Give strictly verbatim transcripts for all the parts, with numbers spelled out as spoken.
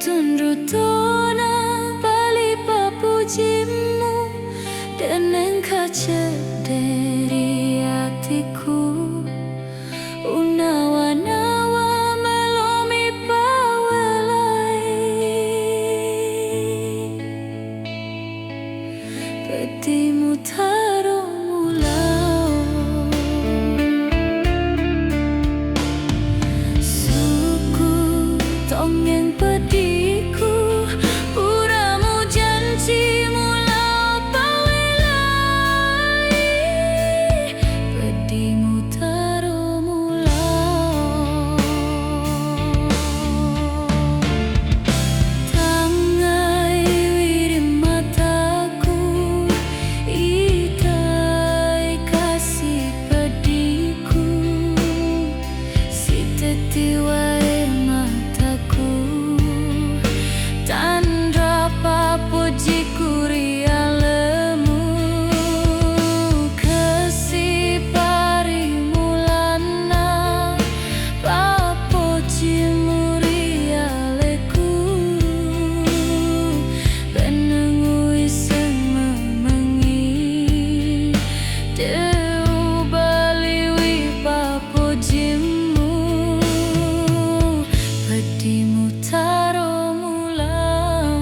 Tunru tona bali pappojimmu, de' nengka cedde' ri atiku. Unawa-nawa melo'mi pawelai, peddimu taro mulao. Sukku tongeng peddiku, pura mujanci mulao pawelai, peddimu taro mulao. Tangngai wiring mataku, itai kasi peddiku, sitetti wae mataku, tanra pappojikku ri alemu, kasi parimulanna pappojimmu ri aleku, benneng uisseng memengngi, de' ubaliwi pappojimmu, peddimu taro mulao.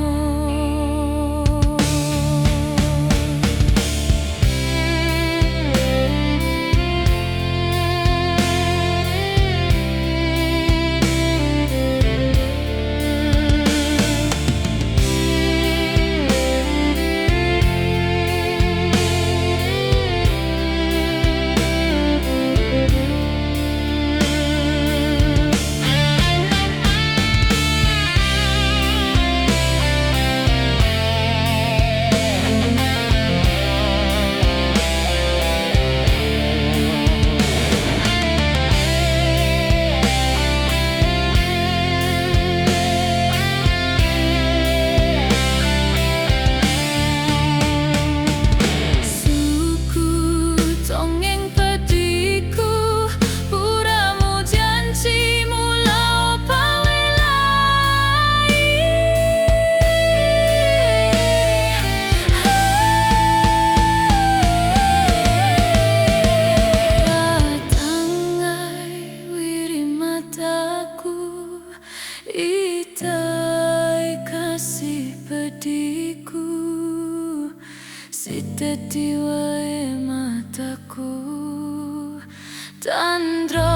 Sukku tongeng peddiku, pura mujanci mulao pawelai, tangngai wiring mataku, itai kasi peddiku, sitetti wae mataku, tanra